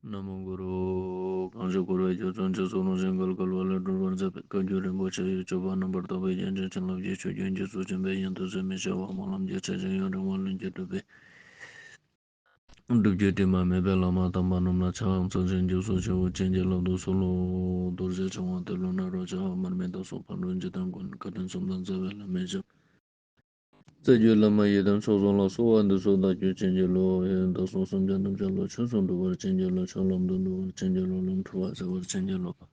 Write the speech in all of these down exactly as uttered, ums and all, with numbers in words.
ན་མོ་གུ་རུ། གང་ཞིག་འཁོར་བའི་རྒྱ་མཚོ་འཇིགས་སུ་རུང་ཞིང་བརྒལ་དཀའ་བ་ལས་སྒྲོལ་བར་མཛད་པའི་བཀའ་བརྒྱུད་རིན་པོ་ཆེ་ཡི་སྤྱོད་པ་རྣམ་པར་དག་པའི་རྒྱན་ཅན་བྱིན་རླབས་ཀྱི་ཆུ་རྒྱུན་རྒྱུད་ཚོགས་ཆེན་པོའི་ཡུན་དུ་ཟད་མི་ཤེས་པ་སྨོན་ལམ་རྒྱ་ཆེ་ཞིང་ཡུན་རིང་བ་ལྷུན་གྱིས་གྲུབ་པའི་སྒྲུབ་བརྒྱུད་དྲི་མ་མེད་པའི་བླ་མ་དམ་པ་རྣམས་ལ་ཕྱག་འཚལ་ཞིང་སྐྱབས་སུ་མཆིའོ། བྱིན་གྱིས་བརླབ་ཏུ་གསོལ་ལོ། རྡོ་རྗེ་འཆང་དབང་ཏེ་ལོ་ནཱ་རོ་ཞབས་མར་མི་དྭགས་སོགས་ཕག་གྲུ་འཇིག་རྟེན་མགོན། བཀའ་དྲིན་གསུམ་དང་རྩ་བའི་བླ་མའི་ཞབས། རྩ་བརྒྱུད་བླ་མ་ཡི་དམ་ཆོས་སྲུང་ལ། གསོལ་བ་འདེབས་སོ་བདག་རྒྱུད་བྱིན་གྱིས་རློབས། ཡི་དམ་དུས་གསུམ་སེམས་ཅན་ཐམས་ཅད་བློ་ཆོས་སུ་འགྲོ་བར་བྱིན་གྱིས་རློབས། ཆོས་ལམ་དུ་འགྲོ་བར་བྱིན་གྱིས་རློབས། ལམ་འཁྲུལ་བ་སེལ་བར་བྱིན་གྱིས་རློབས།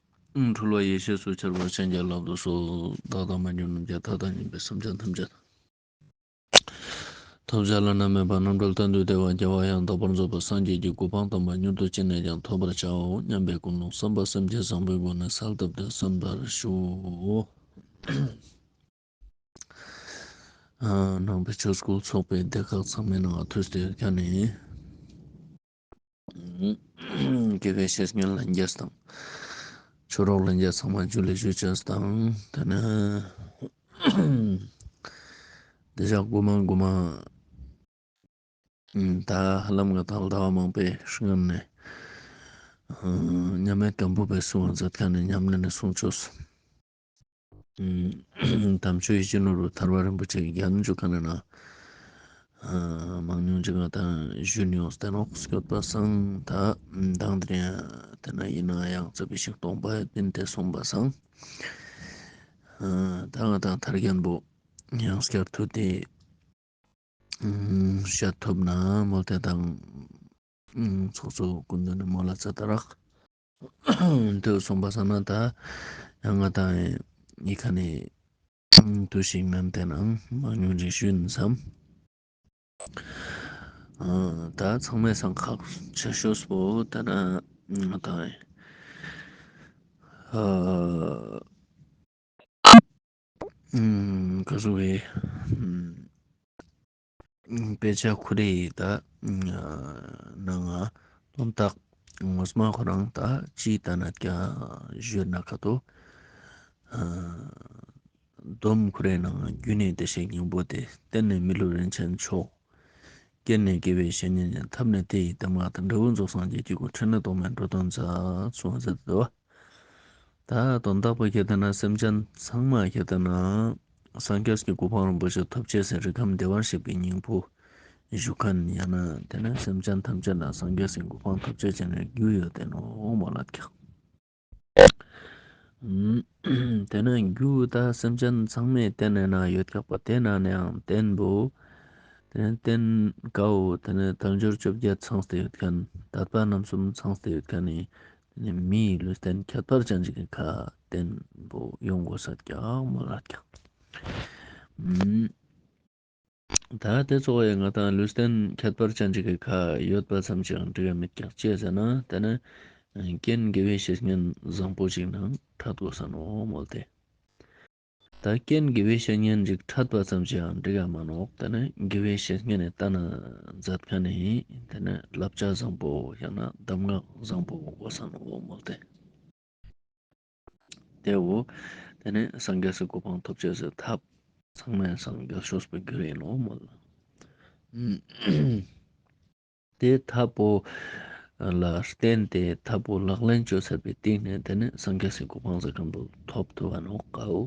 འཁྲུལ་བ་ཡེ་ཤེས་སུ་འཆར་བར་བྱིན་གྱིས་བརླབ་ཏུ་གསོལ། བདག་དང་མ་གྱུར་ནམ་མཁའི་མཐའ་དང་མཉམ་པའི་སེམས་ཅན་ཐམས་ཅད་ཐོབ་བྱ་བླ་ན་མེད་པ་རྣམ་གྲོལ་གཏན་དུ་བདེ་བ་རྒྱལ་བ་ཡང་དག་པར་རྫོགས་པའི་སངས་རྒྱས་ཀྱི་གོ་འཕང་དམ་པ་མྱུར་དུ་ཅི་ནས་ཀྱང་ཐོབ་པར་བྱའོ་སྙམ་པའི་ཀུན་སློང་བསམ་པ་སེམས་བསྐྱེད་བཟང་པོའི་སྒོ་ནས་གསལ་བཏབ་སྟེ་གསན་པར་ཞུ། ནང་པའི་ཆོས་སྐུལ་ཚོགས་པའི་སྡེ་ཁག་ཚང་མའི་ནང་ཐུགས་སྟེ་ཁ་ནས། དགེ་བའི་བཤེས་གཉེན་ལྷན་རྒྱས་དང་། ཆོས་གྲོགས་ལྷན་རྒྱས་ཚང་མ་ཇུ་ལེ་ཞུ་ཅེས་དང་། དེ་ནས་དེ་ཞག་གོ་མ་གོ་མ་ད་ཧ་ལམ་ང་དང་ཟླ་བ་མང་པོའི་སྔོན་ནས་མཉམ་མེད་སྒམ་པོ་པའི་གསུང་བ་མཛད་ཁན་ནས་ཉམས་ལེན་ནས་གསུང་ཆོས། དམ་ཆོས་ཡིད་བཞིན་ནོར་བུ་ཐར་པ་རིན་པོ་ཆེའི་རྒྱན་འཇུག་ཁན་ནི་ན། མང་ཉུང་ཅིག་ང་དང་ཞུ་ནི་ཡོང་སྟེ་ནོག་སྐྱོད་པ་སང་ད་མདང་དེ་རིང་དེ་ན་ཡིན་ན་ཡང་རྩ་བའི་ཤིང་སྟོང་པ་བསྟན་ཏེ་སོང་པ་སང་། ད་ང་དང་ཐར་རྒྱན་པོ་ཡང་སྐྱར་ཐུག་སྟེ་བཤད་ཐུབ་ན་མོལ་ཏེ་དང་ཚོགས་གཙོ་སྐུ་མདུན་ནས་མོལ་ལ་ཙ་ད་རག་དེ་སོང་པ་སང་ན་ད་ཡང་ང་དང་ཡི་ཁ་ནས་དུས་ཤིག་མན་ཏེ་ནང་མང་ཉུང་ཅིག་ཞུ་ཡིན་བསམ། ད་ཚང་མའི་སང་ཁག་ཆེ་ཤོས་པོ་ད་ན་ང་དང་ཨ་ཨུམ་ཀ་ཟུག་གི་ཨུམ་དཔེ་ཆ་ཁོ་རེ་ད་ཨུམ་ནང་ང་དོན་དག་ངོ་མ་ཁོ་རང་ད་ཅི་ད་ན་ཀྱང་ཞུས་ན་ཁ་ཏོ་ཨ་སྡོམ་ཁོ་རེ་ནང་རྒྱུད་ནི་བདེ་གཤེགས་སྙིང་པོ་སྟེ། བརྟེན་ནས་མི་ལུས་རིན་ཆེན་མཆོག། རྐྱེན་ནི་དགེ་བའི་བཤེས་གཉེན་ཡིན། ཐབས་ནི་དེ་ཡི་གདམས་ངག་སྟེ། འབྲས་བུ་རྫོགས་སངས་རྒྱས་ཀྱི་སྐུ། འཕྲིན་ལས་རྟོག་མེད་འགྲོ་དོན་མཛད། གསུངས་པ་མཛད་དོ། ད་དོན་དག་པོ་ཁྱེར་ཏེ་ན་སེམས་ཅན་ཚང་མ་ཁྱེར་ཏེ་ན་སངས་རྒྱས་ཀྱི་གོ་འཕང་རིན་པོ་ཆེ་ཐོབ་ཅེས་སི་རིགས་ཁམས་བདེ་བར་གཤེགས་པའི་སྙིང་པོ་ཞུ་ཁན་ཡང་ན་དེ་ནས་སེམས་ཅན་ཐམས་ཅད་ལ་སངས་རྒྱས་སི་གོ་འཕང་ཐོབ་ཅེས་ཅན་ནི་རྒྱུ་ཡོད་དེ་ནོག་མོལ་ལ་ཀྱག་དེ་ནས་རྒྱུ་ད་སེམས་ཅན་ཚང་མའི་རྟེན་ནི་ན་ཡོད་ཀྱག་པ། དེ་ན་ནའང་རྟེན་པོ་དེ་ནས་རྟེན་ཀ་བོ་དེ་ནས་དལ་འབྱོར་བཅོ་བརྒྱད་ཚང་སྟེ་ཡོད་ཁན། དད་པ་རྣམ་གསུམ་ཚང་སྟེ་ཡོད་ཁན་ནི་དེ་ནས་མིའི་ལུས་རྟེན་ཁྱད་པར་ཅན་ཅིག་གི་ཁ་རྟེན་པོ་ཡོང་དགོས་ས་ཀྱག་མོལ་ལ་ཀྱག་ད་དེ་ཚོ་ཡང་ང་དང་ལུས་རྟེན་ཁྱད་པར་ཅན་ཅིག་གི་ཁ་ཡོད་པ་ཙམ་ཅིག་ཡང་འགྲིག་ག་མེད་ཀྱག་ཅི་ཟེར་ན་དེ་ནི་རྐྱེན་དགེ་བའི་བཤེས་གཉེན་བཟང་པོ་ཅིག་ནང་འཕྲད་དགོས་ས་ནོག་མོལ་ཏེ། ད་རྐྱེན་དགེ་བའི་བཤེས་གཉེན་ཅིག་འཕྲད་པ་ཙམ་ཅིག་ཡང་འགྲིག་ག་མ་ནོག་དེ་ནི་དགེ་བའི་བཤེས་གཉེན་ནི་ལྟ་ན་མཛད་ཁན་ནི་དེ་ནི་བསླབ་བྱ་བཟང་པོ་ཡང་ན་གདམས་ངག་བཟང་པོ་དགོས་ས་ནོག་མོལ་ཏེ། དེ་བོ་དེ་ནས་སངས་རྒྱས་སི་གོ་འཕང་ཐོབ་ཅེས་སི་ཐབས་ཚང་མའི་སང་རྒྱལ་ཤོས་པོ་རྒྱུ་ཡིན་ནོག་མོལ། དེ་ཐབས་པོ་ལ་བརྟེན་ཏེ་ཐབས་པོ་ལག་ལེན་ཅོས་ཚར་བའི་སྟེང་ནས་དེ་ནས་སངས་རྒྱས་སི་གོ་འཕང་ཟེར་ཁན་པོ་ཐོབ་ཐུབ་བ་ནོག་ཀ་བོ་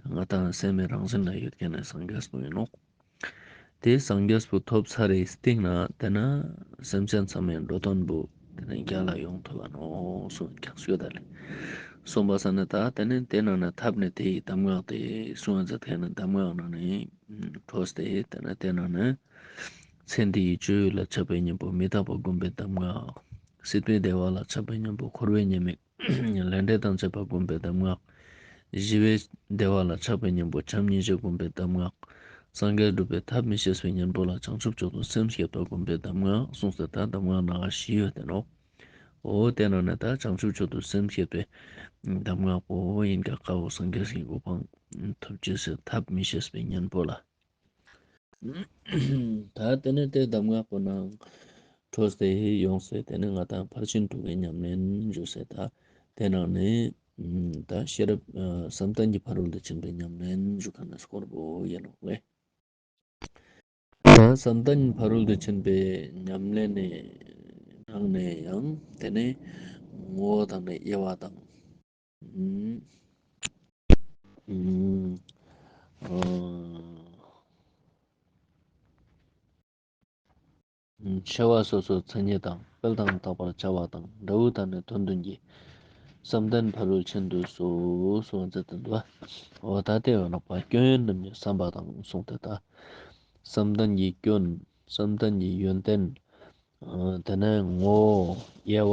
ང་དང་སེམས་མི་རང་བཞིན་ལ་ཡོད་ཁན་ནི་སངས་རྒྱས་པོ་ཡིན་ནོག་དེ་སངས་རྒྱས་པོ་ཐོབ་ཚར་རེ་སྟིང་ན་དེ་ན་སེམས་ཅན་ཚང་མའི་འགྲོ་དོན་པོ་དེ་ན་རྒྱལ་ལ་ཡོང་ཐུབ་བ་ནོག་གསུངས་ཀྱག་ཞུ་ད་ལེ། གསུངས་པ་སང་ན་ད་དེ་ནས་དེ་ནང་ན་ཐབས་ནི་དེ་ཡི་གདམས་ངག་སྟེ་གསུངས་པ་མཛད་ཁན་ནི་གདམས་ངག་ནང་ནས་འཕྲོས་ཏེ་དེ་ན་དེ་ནང་ན་ཚེ་འདི་ཡི་སྤྱོད་ཡུལ་ལ་ཆགས་པའི་གཉེན་པོ་མི་རྟག་པ་བསྒོམ་པའི་གདམས་ངག་སྲིད་པའི་བདེ་བ་ལ་ཆགས་པའི་གཉེན་པོ་འཁོར་བའི་ཉེས་དམིགས་ལས་འབྲས་དང་བཅས་པ་བསྒོམ་པའི་གདམས་ངག་ཞི་བའི་བདེ་བ་ལ་ཆགས་པའི་གཉེན་པོ་བྱམས་སྙིང་རྗེ་བསྒོམ་པའི་གདམས་ངག་སངས་རྒྱས་སྒྲུབ་པའི་ཐབས་མི་ཤེས་པའི་གཉེན་པོ་ལ་བྱང་ཆུབ་མཆོག་ཏུ་སེམས་བསྐྱེད་པ་བསྒོམ་པའི་གདམས་ངག་གསུངས་ཏེ་ད་གདམས་ངག་སྣ་ཁ་བཞི་ཡོད་དེ་ནོག་འོ་དེ་ནང་ནས་ད་བྱང་ཆུབ་མཆོག་ཏུ་སེམས་བསྐྱེད་པའི་གདམས་ངག་པོ་ཡིན་ཀྱག་ཀ་བོ་སངས་རྒྱས་ཀྱི་གོ་འཕང་ཐོབ་ཅེས་སི་ཐབས་མི་ཤེས་པའི་གཉེན་པོ་ལ། ད་དེ་ནས་དེ་གདམས་ངག་པོ་ནང་འཕྲོས་ཏེ་ཡོངས་ཏེ་དེ་ནས་ང་དང་ཕར་ཕྱིན་དྲུག་གི་ཉམས་ལེན་ཞུས་ཏེ་ད་དེ་ནང་ནས་ད་ཤེས་རབ་བསམ་གཏན་གྱི་ཕ་རོལ་ཏུ་ཕྱིན་པའི་ཉམས་ལེན་ཞུ་ཁན་ནི་སྐོར་པོ་ཡིན་ནོག་ལེ། ད་བསམ་གཏན་ཕ་རོལ་ཏུ་ཕྱིན་པའི་ཉམས་ལེན་ནི་ ནང་ནས་ཡང་དེ་ནས་ངོ་བོ་དང་ནི་དབྱེ་བ་དང་། ཨུམ། ཨུམ། ཨ། ཨུམ། ཤེས་པ་སོ་སོའི་མཚན་ཉིད་དང་། སྤེལ་དང་དག་པར་བྱ་བ་དང་། འབྲས་བུ་དང་ནི་དོན་བདུན་གྱི། བསམ་གཏན་ཕ་རོལ་ཕྱིན་དུ་གསོལ། གསུངས་ཏེ་འདུག་པ། འོ་ད་དེ་ཡོད་ནོག་པ། སྐྱོན་ཡོན་རྣམ་གཉིས་བསམ་པ་དང་གསུངས་ཏེ་ད། བསམ་གཏན་གྱི་སྐྱོན། བསམ་གཏན་གྱི་ཡོན་ཏན། ཨ། དེ་ནས་ངོ་བོ། དབྱེ་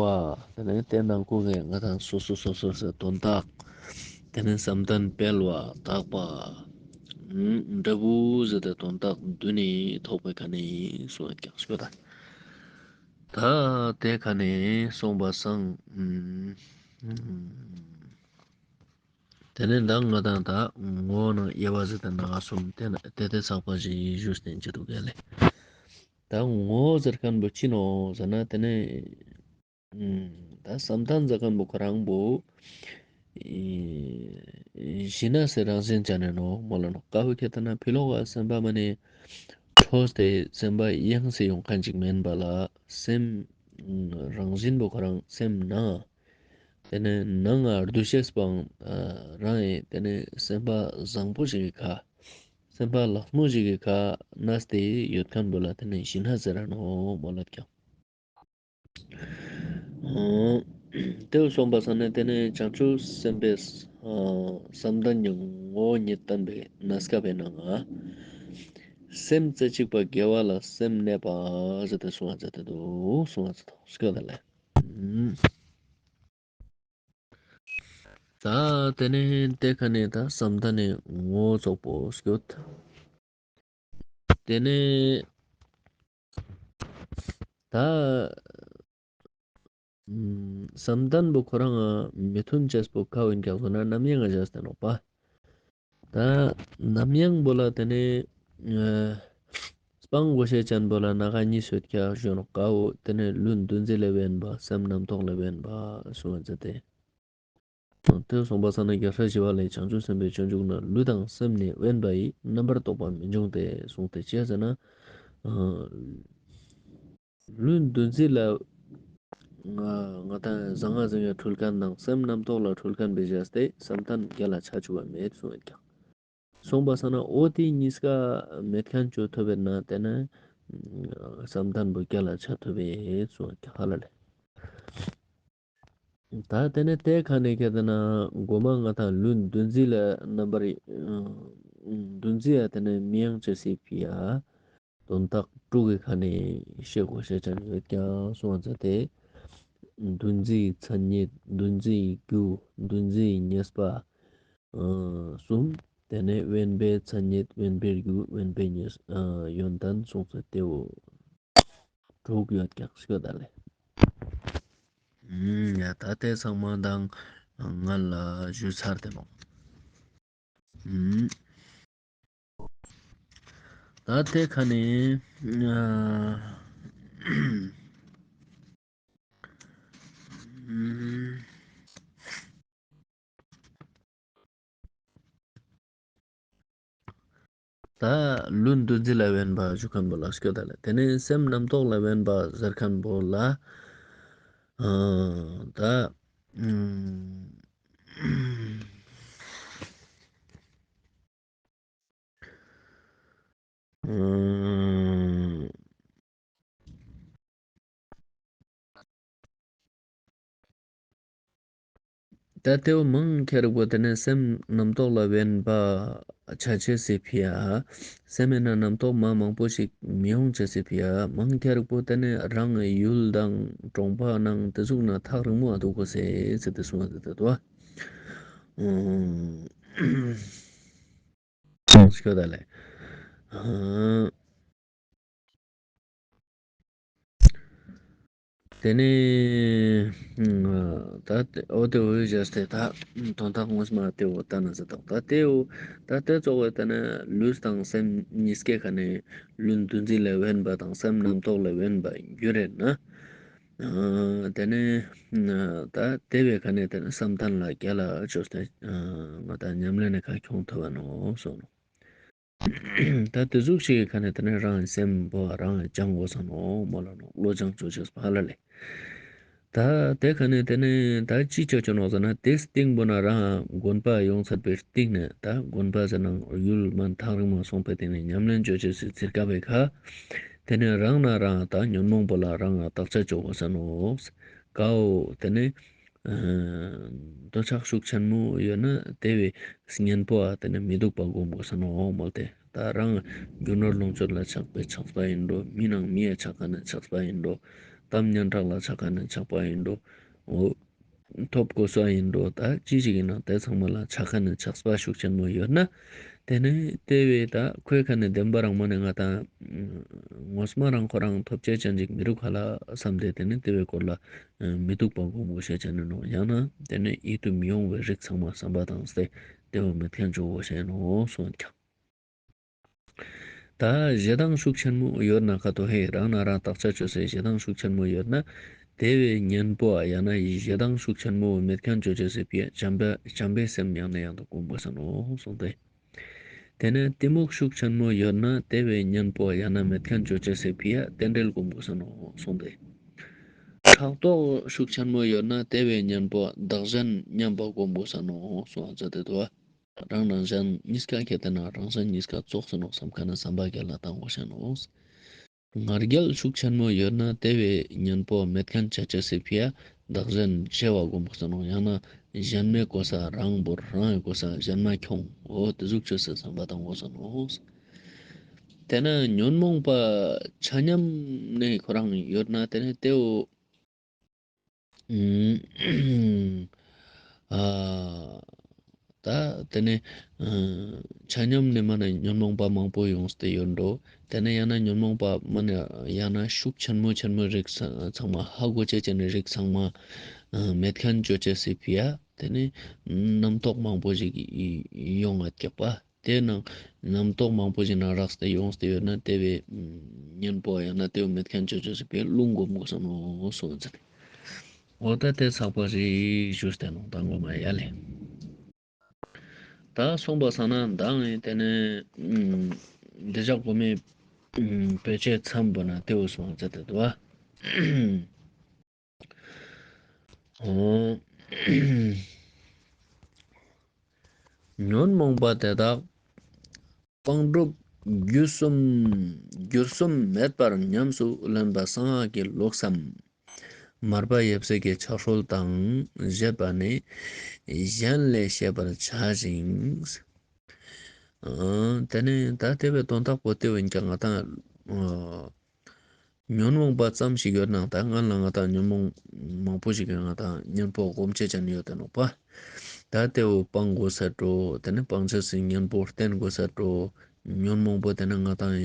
བ། དེ་ནས་དེ་ནང་ཁུག་གི་ང་དང་སོ་སོ་སོ་སོ་ཟེར་དོན་དག་དེ་ནས་བསམ་གཏན་སྤེལ་བ་དག་པ། ཨུམ། འབྲས་བུ་ཟེར་ཏེ་དོན་དག་བདུན་ནི་ཐོག་པའི་ཁ་ནས་གསུངས་ཀྱང་ཞུ་ད། ད་དེ་ཁ་ནས་གསུངས་པ་སང་། ཨུམ། ཨུམ། དེ་ནས་ད་ང་དང་ད་ངོ་བོ་ནང་དབྱེ་བ་ཟེར་ཏེ་ནང་གསུམ་དེ་ན་དེ་དེ་ཚགས་པ་ཞིག་ཞུས་ཏེ་འཇུག་འདུག་ག་ལེ། ད་ངོ་བོ་ཟེར་མཁན་པོ་ཅི་ནོག་ཟེར་ན་དེ་ནས། ཨུམ། ད་བསམ་གཏན་ཟེར་མཁན་པོ་ཁོ་རང་པོ། ཨེ། གཞི་གནས་སི་རང་བཞིན་ཅན་ནི་ནོག་མོལ་ལ་ནོག། ཀ་བོ་ཁྱེད་ལྟ་ན་ཕི་ལོག་ག་སེམས་པ་མ་ནེ་འཕྲོས་ཏེ་སེམས་པ་གཡེངས་སེ་ཡོང་མཁན་ཅིག་མན་པ་ལ། སེམས་རང་བཞིན་པོ་ཁོ་རང་སེམས་ནང་དེ་ནས་ནང་ང་འདུ་ཤེས་པོའང་རང་ཡིན། དེ་ནས་སེམས་པ་བཟང་པོ་ཞིག་གི་ཁ། སེམས་པ་ལེགས་མོ་ཞིག་གི་ཁ་གནས་ཏེ་ཡོད་མཁན་པོ་ལ་དེ་ནས་གཞི་གནས་ཟེར་ར་ནོག་མོལ་ལ་ཀྱང་། ཨོ། དེ་གསུངས་པ་སང་ནས་དེ་ནས་བྱང་ཆུབ་སེམས་དཔའི་ཨ་བསམ་གཏན་གྱི་ངོ་བོ་ཉིད་བསྟན་པའི་གནས་སྐབས་པའི་ནང་ང་། སེམས་རྩེ་གཅིག་པ་དགེ་བ་ལ་སེམས་གནས་པ་ཟེར་ཏེ་གསུངས་པ་མཛད་དེ་འདུག། གསུངས་པ་མཛད་དེ་འདུག། སྐྱོད་ད་ལེ། ད་དེ་ནས་དེ་ཁ་ནས་ད་བསམ་གཏན་ནི་ངོ་བོ་ཙོགས་པོ་སྐྱོད། དེ་ནས་ད་བསམ་གཏན་པོ་ཁོ་རང་ང་མི་མཐུན་ཅེས་པོ་ཀ་བོ་ཡིན་ཀྱང་ཟེར་ན་རྣམ་གཡེང་ང་བཞག་སྟེ་ནོག་པ། ད་རྣམ་གཡེང་པོ་ལ་དེ་ནས་ཨ་སྤང་དགོས་ཤེས་ཅན་པོ་ལ་སྣ་ཁ་གཉིས་ཡོད་ཀྱག་ཞུ་ནོག། ཀ་བོ་དེ་ནས་ལུས་འདུ་འཛི་ལས་དབེན་པ། སེམས་རྣམ་རྟོག་ལས་དབེན་པ་གསུངས་པ་མཛད་དེ། དེ་གསུངས་པ་སང་ན་རྒྱལ་སྲས་ཞི་བ་ལྷས་བྱང་ཆུབ་སེམས་དཔའི་སྤྱོད་འཇུག་ན་ལུས་དང་སེམས་ནི་དབེན་པ་ཡིས། རྣམ་པར་རྟོག་པ་མི་འབྱུང་སྟེ་གསུངས་ཏེ་ཅི་ཟེར་ན། ཨ་ལུས་འདུ་འཛི་ལ་ང་ང་དང་ཟང་ངེ་ཟིང་ངེ་འཁྲུལ་མཁན་དང་སེམས་རྣམ་རྟོག་ལ་འཁྲུལ་མཁན་པོའི་བཞག་སྟེ་བསམ་གཏན་རྒྱལ་ལ་ཆ་བཅུག་པ་མེད་གསུངས་ཡོད་ཀྱག། གསུངས་པ་སང་ན་འོ་དེ་གཉིས་ཀ་མེད་མཁན་ཅོ་ཐུབ་པ་ན་དེ་ནས་བསམ་གཏན་པོ་རྒྱལ་ལ་ཆ་ཐུབ་པས་གསུངས་ཀྱག་ཧ་ལ་ལེ། ད་དེ་ནས་དེ་ཁ་ནས་ཁྱེད་ལྟ་ན་མགོ་མ་ང་དང་ལུས་འདུ་འཛི་ལ་རྣམ་པར་འདུ་འཛི་ཡ་དེ་ནས་མི་གཡེང་ཅེས་སི་ཕི་ཡ་དོན་དག་དྲུག་གི་ཁ་ནས་ཤེས་དགོས་ཤེས་ཅན་ཡོད་ཀྱག་གསུངས་པ་མཛད་དེ། འདུ་འཛིའི་མཚན་ཉིད། འདུ་འཛིའི་རྒྱུ། འདུ་འཛིའི་ཉེས་པ། ཨ་གསུམ། དེ་ནས་དབེན་པའི་མཚན་ཉིད། དབེན་པའི་རྒྱུ། དབེན་པའི་ཉེས། ཨ་ཡོན་ཏན་གསུངས་ཏེ་དེའོ་དྲུག་ཡོད་ཀྱག་ཞུ་ད་ལེ། ཨུམ། ཡ་ད་དེ་ཚང་མ་དང་ང་ལ་ཞུས་ཚར་ཏེ་ནོག། ཨུམ། ད་དེ་ཁ་ནས་ཨ་ཨུམ། ད་ལུས་འདུ་འཛི་ལ་དབེན་པ་ཞུ་མཁན་པོ་ལ་སྐྱོད་ད་ལེ། དེ་ནས་སེམས་རྣམ་རྟོག་ལ་དབེན་པ་ཟེར་མཁན་པོ་ལ་ཨ་ད་ཨུམ། ཨུམ། ད་དེའོ་མང་ཆེ་རིགས་པོ་དེ་ནས་སེམས་རྣམ་རྟོག་ལ་དབེན་པ་ཆ་ཅེས་སི་ཕི་ཡ། སེམས་ཡིན་ན་རྣམ་རྟོག་མ་མང་པོ་ཞིག་མི་ཡོང་ཅེས་སི་ཕི་ཡ། མང་ཆེ་རིགས་པོ་དེ་ནས་རང་གི་ཡུལ་དང་གྲོང་པ་ནང་དེ་ཟུག་ན་ཐག་རིང་མོ་ཨ་འདུག་གོ་ཟེར་ཟེར་ཏེ་གསུངས་ཏེ་འདུག་པ། ཨུམ། ཞུ་ད་ལེ། ཨ། དེ་ནས་ད་འོ་དེ་འོ་བཞག་སྟེ་ད་དོན་དག་ངོ་མ་དེ་འོ་ད་ན་ཟེར་དོག། ད་དེ་འོ་ད་དེ་གཙོ་བོ་ད་ན་ལུས་དང་སེམས་གཉིས་ཀའི་ཁ་ནས་ལུས་འདུ་འཛི་ལས་དབེན་པ་དང་སེམས་རྣམ་རྟོག་ལས་དབེན་པ་གྱུར་རེད་ན། ཨ་དེ་ནས་ད་དེ་བའི་ཁ་ནས་དེ་ནས་བསམ་གཏན་ལ་རྒྱལ་ལ་ཅོས་ཏེ་ང་ད་ཉམས་ལེན་ནི་ཁ་ཁྱོང་ཐུབ་བ་ནོག་གསུངས་ནོག། ད་དེ་ཟུག་ཞིག་གི་ཁ་ནས་དེ་ནས་རང་སེམས་པོ་རང་སྦྱང་དགོས་ས་ནོག་མོལ་ལ་ནོག། བློ་སྦྱང་ཅོ་ཅེས་པོ་ཧ་ལ་ལེ། ད་དེ་ཁ་ནས་དེ་ནས་ད་ཅི་ཅོ་ཅེས་ནོག་ཟེར་ན། དེའི་སྟེང་པོ་ན་རང་དགོན་པ་ཡོང་ཚར་བའི་སྟེང་ནས། ད་དགོན་པ་ཟེར་ན་ཡུལ་མན་ཐག་རིང་མ་སོང་པའི་སྟེང་ནས་ཉམས་ལེན་ཅོ་ཅེས་སི་ཚིར་ཀ་བའི་ཁ། དེ་ནས་རང་ན་རང་ད་ཉོན་མོངས་པོ་ལ་རང་ང་བརྟག་དཔྱད་ཅོ་དགོས་ས་ནོག། ཀ་བོ་དེ་ནས་ཨ་འདོད་ཆགས་ཤུགས་ཆེན་མོ་ཡོད་ན་དེ་བོའི་གཉེན་པོ་ཨ་དེ་ནས་མི་སྡུག་པ་སྒོམ་དགོས་ས་ནོག་མོལ་ཏེ། ད་རང་རྒྱུ་ནོར་ལོངས་སྤྱོད་ལ་ཆགས་པའི་ཆགས་པ་ཡིན་འགྲོ། མི་ནང་མི་ཡ་ཆགས་ཁན་ནི་ཆགས་པ་ཡིན་འགྲོ། གཏམ་སྙན་གྲགས་ལ་ཆགས་ཁན་ནི་ཆགས་པ་ཡིན་འགྲོ། འོ་ཐོབ་གོ་ས་ཡིན་འགྲོ། ད་ཅི་ཞིག་ཡིན་ན་དེ་ཚང་མ་ལ་ཆགས་ཁན་ནི་ཆགས་པ་ཤུགས་ཆེན་མོ་ཡོད་ན། དེ་ནས་དེ་བོའི་ད་ཁོའི་ཁ་ནས་བདེན་པ་རང་མ་ནས་ང་ད་ངོ་མ་རང་ཁོ་རང་ཐོབ་ཅེས་ཅན་ཅིག་མི་རུག་ཧ་ལ་བསམ་སྟེ། དེ་ནས་དེ་བོའི་སྐོར་ལ་མི་སྡུག་པ་སྒོམ་དགོས་ཤེས་ཅན་ནོག། ཡང་ན་དེ་ནས་ཡིད་དུ་མི་འོང་བའི་རིགས་ཚང་མ་བསམ་པ་བཏང་སྟེ་དེ་བོ་མེད་ཁན་ཅོ་དགོས་ཤེས་ནོག་གསུངས་ཀྱང་། ད་ཞེ་སྡང་ཤུགས་ཆེན་མོ་ཡོད་ན་ཁ་ཐོ་ཧེ་རང་ན་རང་བརྟག་དཔྱད་ཅོ་སའི་ཞེ་སྡང་ཤུགས་ཆེན་མོ་ཡོད་ན། དེ་བོའི་གཉེན་པོ་ཡང་ན་ཞེ་སྡང་ཤུགས་ཆེན་མོ་མེད་ཁན་ཅོ་ཅེས་སི་ཕི་ཡ་བྱམས་པ་བྱམས་པའི་སེམས་ཡང་ནས་ཡང་དུ་སྒོམ་དགོས་ས་ནོག་གསུངས་ཏེ། དེ་ནས་གཏི་མུག་ཤུགས་ཆེན་མོ་ཡོད་ན་དེ་བོའི་གཉེན་པོ་ཡང་ན་མེད་ཁན་ཅོ་ཅེས་སི་ཕི་ཡ་རྟེན་འབྲེལ་སྒོམ་དགོས་ས་ནོག་གསུངས་ཏེ། ཕྲག་དོག་ཤུགས་ཆེན་མོ་ཡོད་ན་དེ་བོའི་གཉེན་པོ་བདག་གཞན་མཉམ་པ་སྒོམ་དགོས་ས་ནོག་གསུངས་ཏེ་འདུག་པ། རང་རང་གཞན་གཉིས་ཀ་ཁྱེར་ཏེ་ན་རང་གཞན་གཉིས་ཀ་ཙོགས་སུ་ནོག་བསམ་ཁན་ནི་བསམ་པ་རྒྱལ་ལ་བཏང་དགོས་ས་ནོག། ང་རྒྱལ་ཤུགས་ཆེན་མོ་ཡོད་ན་དེ་བོའི་གཉེན་པོ་མེད་ཁན་ཅོ་ཅེས་སི་ཕི་ཡ་བདག་གཞན་བརྗེ་བ་སྒོམ་དགོས་ས་ནོག། ཡང་ན་གཞན་མའི་གོ་ས་རང་བོར་རང་གི་གོ་ས་གཞན་མ་ཁྱོང་འོ་དེ་ཟུག་ཅོ་སའི་བསམ་པ་བཏང་དགོས་ས་ནོག། དེ་ན་ཉོན་མོངས་པ་ཆ་མཉམ་ནས་ཁོ་རང་ཡོད་ན་དེ་ནས་དེ་བོ་ཨ་ད་དེ་ནས་ཨ་ཆ་མཉམ་ནས་མ་ནས་ཉོན་མོངས་པ་མང་པོ་ཡོངས་ཏེ་ཡོད་འགྲོ། དེ་ནས་ཡང་ན་ཉོན་མོངས་པ་མ་ནས་ཡང་ན་ཤུགས་ཆེན་མོ་ཆེན་མོ་རིགས་ཚང་མ་ཧ་གོ་ཅེས་ཅན་རིགས་ཚང་མ་ཨ་མེད་ཁན་ཅོ་ཅེས་སི་ཕི་ཡ་དེ་ནས་རྣམ་རྟོག་མང་པོ་ཞིག་ཡོང་ང་སྐྱག་པ། དེ་ནང་རྣམ་རྟོག་མང་པོ་ཞིག་ནང་རགས་ཏེ་ཡོངས་ཏེ་ཡོད་ན་དེ་བོའི་གཉེན་པོ་ཡང་ན་དེ་བོ་མེད་ཁན་ཅོ་ཅེས་སི་ཕི་ཡ་རླུང་སྒོམ་དགོས་ས་ནོག་གསུངས་ཟེར། འོ་ད་དེ་ཚགས་པ་ཞིག་ཞུས་ཏེ་ནོག་ད་ངོ་མ་ཡ་ལེ། ད་སོང་པ་སང་ན་མདང་ངས་དེ་ནས་འདི་ཞག་གོ་མའི་བེད་སྤྱོད་མཚམས་པོ་ན་དེ་བོ་སོང་ཟེར་ཏེ་འདུག་པ། འོ། ཉོན་མོངས་པ་དེ་དག་སྤང་སྒྲུབ་རྒྱུ་གསུམ། རྒྱུ་གསུམ་མེད་པར་ཉམས་སུ་ལེན་པ་གསང་སྔགས་ཀྱི་ལུགས་སམ། མར་པ་ཡབ་སྲས་ཀྱི་ཕྱག་སྲོལ་དང་བཞེད་པ་ནི་གཞན་ལས་ཤེས་པར་བྱ་ཞིང་། ཨ་དེ་ནས་ད་དེ་བོའི་དོན་དག་པོ་དེ་བོ་ཡིན་ཀྱང་ང་དང་ཨ་ཉོན་མོངས་པ་ཙམ་ཞིག་ཡོད་ནའང་ད་སྔན་ལ་ང་དང་ཉོན་མོངས་མང་པོ་ཞིག་གི་ང་དང་གཉེན་པོ་སྒོམ་ཅེས་ཅན་ཡོད་དེ་ནོག་པ། ད་དེ་བོ་སྤང་དགོས་ས་འགྲོ། དེ་ནས་སྤང་ཅེས་སི་གཉེན་པོ་བསྟེན་དགོས་ས་འགྲོ། ཉོན་མོངས་པོ་དེ་ནས་ང་དང་ཨ་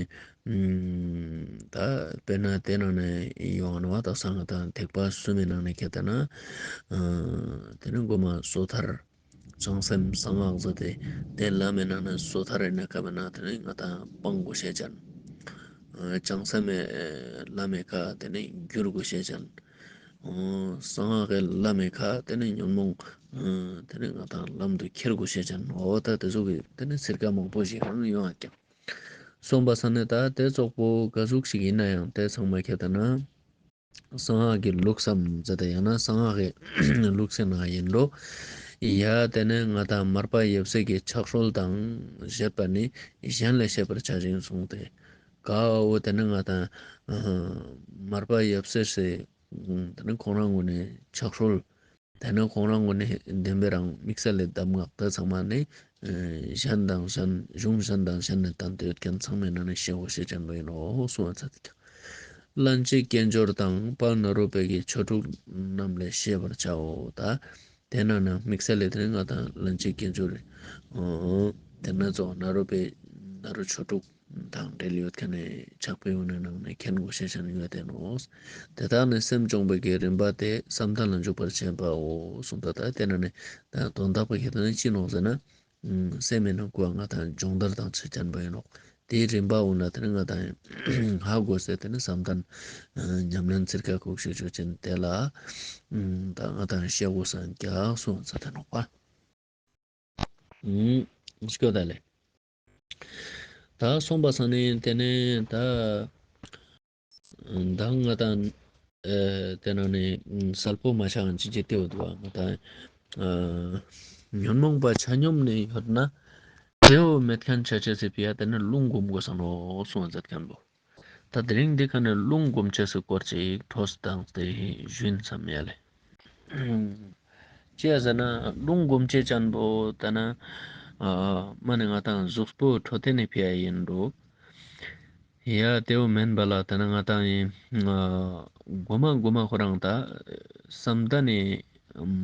ད་དཔེར་ན་དེ་ནང་ནས་ཡོང་ང་ནོག་པ། ད་ས་ང་དང་ཐེག་པ་གསུམ་མི་ནང་ནས་ཁྱེར་ཏེ་ན་ཨ་དེ་ནས་གོ་མ་སོ་ཐར། བྱང་སེམས་གསང་སྔགས་ཟེར་ཏེ་དེ་ལམ་མི་ནང་ནས་སོ་ཐར་ཡིན་ན་ཁ་མེད་ན་དེ་ནས་ང་དང་སྤང་དགོས་ཤེས་ཅན། ཨ་བྱང་སེམས་མི་ལམ་མི་ཁ་དེ་ནས་བསྒྱུར་དགོས་ཤེས་ཅན། ཨ་གསང་སྔགས་ཀྱི་ལམ་མི་ཁ་དེ་ནས་ཉོན་མོངས་ཨ་དེ་ནས་ང་དང་ལམ་དུ་ཁྱེར་དགོས་ཤེས་ཅན། འོ་ད་དེ་ཚོ་གི་དེ་ནས་ཚིར་ཀ་མང་པོ་ཞིག་རང་ཡོང་ང་ཀྱང་། སོང་པ་སང་ན་ད་དེ་ཙོགས་པོ་ག་ཟུག་ཞིག་ཡིན་ན་ཡང་དེ་ཚང་མ་ཁྱེར་ཏེ་ན། གསང་སྔགས་ཀྱི་ལུགས་སམ་ཟེར་ཏེ་ཡང་ན་གསང་སྔགས་ཀྱི་ལུགས་ཟེར་ན་ཡིན་འགྲོ། ཡ་དེ་ནས་ང་དང་མར་པ་ཡབ་སྲས་ཀྱི་ཕྱག་སྲོལ་དང་བཞེད་པ་ནི་གཞན་ལས་ཤེས་པར་བྱ་ཞིང་གསུངས་ཏེ། ག་བོ་དེ་ནས་ང་དང་ཨ་མར་པ་ཡབ་སྲས་སི་དེ་ནས་ཁོང་རང་ངོས་ནས་ཕྱག་སྲོལ། དེ་ནས་ཁོང་རང་ངོས་ནས་བདེན་པའི་རང་དམིགས་བསལ་ལས་གདམས་ངག་དེ་ཚང་མ་ནི་ཨ་གཞན་དང་གཞན་གཞུང་གཞན་དང་གཞན་ནས་བསྟན་ཏེ་ཡོད་མཁན་ཚང་མའི་ནང་ནས་ཤེས་དགོས་ཤེས་ཅན་པོ་ཡིན་ནོག་གསུངས་པ་ཚར་ཏེ་ཀྱང་། ལྷན་ཅིག་སྐྱེས་སྦྱོར་དང་དཔལ་ནཱ་རོ་པའི་གི་ཆོས་དྲུག་རྣམས་ལས་ཤེས་པར་བྱའོ། ད་དེ་ནང་ན་དམིགས་བསལ་ལས་དེ་ནས་ང་དང་ལྷན་ཅིག་སྐྱེས་སྦྱོར་རེ། ཨོ། དེ་ནས་ཙོགས་ནཱ་རོ་པའི་ནཱ་རོ་ཆོས་དྲུག་དང་འབྲེལ་ཡོད་མཁན་ནི་ཕྱག་དཔེ་ཡོད་ནི་ནང་ནས་མཁྱེན་དགོས་ཤེས་ཅན་ཡོད་དེ་ནོག། དེ་དག་ནི་སེམས་སྦྱོང་བའི་གི་རིམ་པ་སྟེ་བསམ་གཏན་ལ་འཇུག་པར་བྱེད་པའོ་གསུངས་ཏེ། ད་དེ་ནང་ནས་ད་དོན་དག་པོ་ཁྱེར་ཏེ་ན་ཅི་ནོག་ཟེར་ན། སེམས་མེད་ན་ཀུ་བ་ང་དང་སྦྱོང་བརྡར་དང་ཆ་ཅན་པོ་ཡིན་ནོག། དེའི་རིམ་པ་འོ་ན་དེ་ནི་ང་དང་ཧ་གོ་སྟེ་དེ་ནི་བསམ་གཏན་ཉམས་ལེན་ཚིར་ཀ་ཁུག་ཤིག་ཆོ་ཅན་དེ་ལ་ད་ང་དང་ཤེས་དགོས་སང་རྒྱག་སོང་ཚ་དེ་ནོག་པ། སྐྱོ་ད་ལེ། ད་སོང་པ་སང་ནི་དེ་ནས་ད་ད་ང་དང་ཨེ་དེ་ནང་ནས་སལ་པོ་མ་ཆའང་ཅི་ཅི་ཏེ་བོ་འདུག་བ། ང་དང་ཨ་ཉོན་མོངས་པ་ཆ་སྙོམས་ནས་ཡོད་ན་དེ་བོ་མེད་མཁན་ཆ་ཅེས་སི་ཕི་ཡ་དེ་ནས་རླུང་སྒོམ་དགོས་ས་ནོག་གསུངས་མཛད་མཁན་བོ། ད་དེ་རིང་འདི་ཁ་ནས་རླུང་སྒོམ་ཅེས་སི་སྐོར་ཅིག་འཕྲོས་བཏང་སྟེ་ཞུ་ཡིན་བསམ་ཡ་ལེ། ཅི་ཡ་ཟེར་ན་རླུང་སྒོམ་ཅེས་ཅན་པོ་ད་ན་ཨ་མ་ནི་ང་དང་གཟུགས་པོ་འཕྲོད་བསྟེན་ནི་ཕི་ཡ་ཡིན་འགྲོ། ཡ་དེ་བོ་མེན་པ་ལ་ད་ན་ང་དང་ཡིན་ཨ་མགོ་མ་མགོ་མ་ཁོ་རང་ད་བསམ་གཏན་ནི་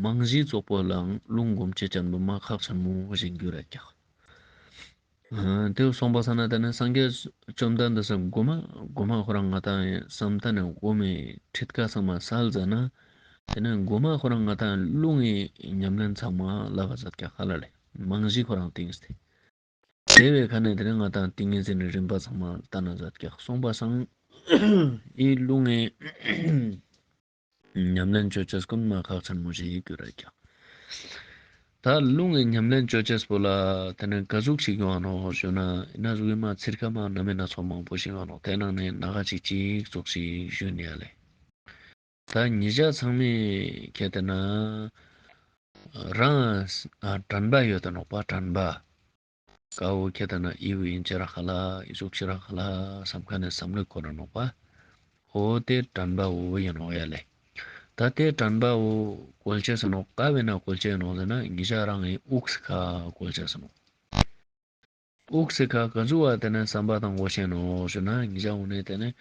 མང་གཞི་ཙོགས་པོ་ལའང་རླུང་སྒོམ་ཅེས་ཅན་པོ་མ་ཁག་ཆེན་མོ་ཞིག་འགྱུར་ར་ཀྱག། ཨ་དེ་བོ་སོང་པ་སང་ན་དེ་ནས་སངས་རྒྱས་བཅོམ་ལྡན་འདས་སི་མགོ་མ་མགོ་མ་ཁོ་རང་ང་དང་བསམ་གཏན་ནས་མགོ་མའི་ཁྲིད་ཀ་ཚང་མ་སལ་ཟ་ན། དེ་ནས་མགོ་མ་ཁོ་རང་ང་དང་རླུང་ངི་ཉམས་ལེན་ཚང་མ་ལབ་པ་ཟ་ཀྱག་ཧ་ལ་ལེ། མང་གཞི་ཁོ་རང་ཏིང་སྟེ། དེ་བའི་ཁ་ནས་དེ་ནས་ང་དང་ཏིང་ངེ་འཛིན་ནི་རིམ་པ་ཚང་མ་ལྟ་ན་ཟ་ཀྱག། སོང་པ་སང་ཨི་རླུང་ངི་ཉམས་ལེན་ཅོ་ཅེས་ཀུན་མ་ཁག་ཆེན་མོ་ཞིག་གྱུར་ར་ཀྱག། ད་རླུང་གི་ཉམས་ལེན་ཅོ་ཅེས་པོ་ལ་དེ་ནས་ག་ཟུག་ཞིག་ཡོང་ང་ནོག་ཞུ་ན། ཨིན་ན་ཟུག་གི་མ་ཚིར་ཁ་མ་སྣ་མིན་སྣ་ཚོགས་མང་པོ་ཞིག་ཡོང་ང་ནོག། དེ་ནང་ནས་སྣ་ཁ་ཅིག་ཅིག་ཙོགས་ཤིག་ཞུ་ནི་ཡ་ལེ། ད་ཉེ་ཞ་ཚང་མས་ཁྱེད་དེ་ན་རང་ཨ་དྲན་པ་ཡོད་དེ་ནོག་པ། དྲན་པ། ཀ་བོ་ཁྱེད་ད་ན་ཨི་བོ་ཨིན་ཅི་ར་ཧ་ལ་ཨི་ཟུག་ཅི་ར་ཧ་ལ་བསམ་ཁན་ནི་བསམ་བློ་འཁོར་ར་ནོག་པ། འོ་དེ་དྲན་པ་བོ་ཨིན་ནོག་ཡ་ལེ། ད་དེ་དྲན་པ་བོ་བཀོལ་ཅེས་ནོག། ཀ་བོའི་ནང་བཀོལ་ཅེས་ནོག་ཟེར་ན་ཉེ་ཞ་རང་ངི་དབུགས་སི་ཁ་བཀོལ་ཅེས་ནོག། དབུགས་སི་ཁ་ག་ཟུག་བ་དེ་ནས་བསམ་པ་བཏང་དགོས་ཤེས་ནོག་ཞུ་ན། ཉེ་ཞ་འོ་ནས་དེ་ནས་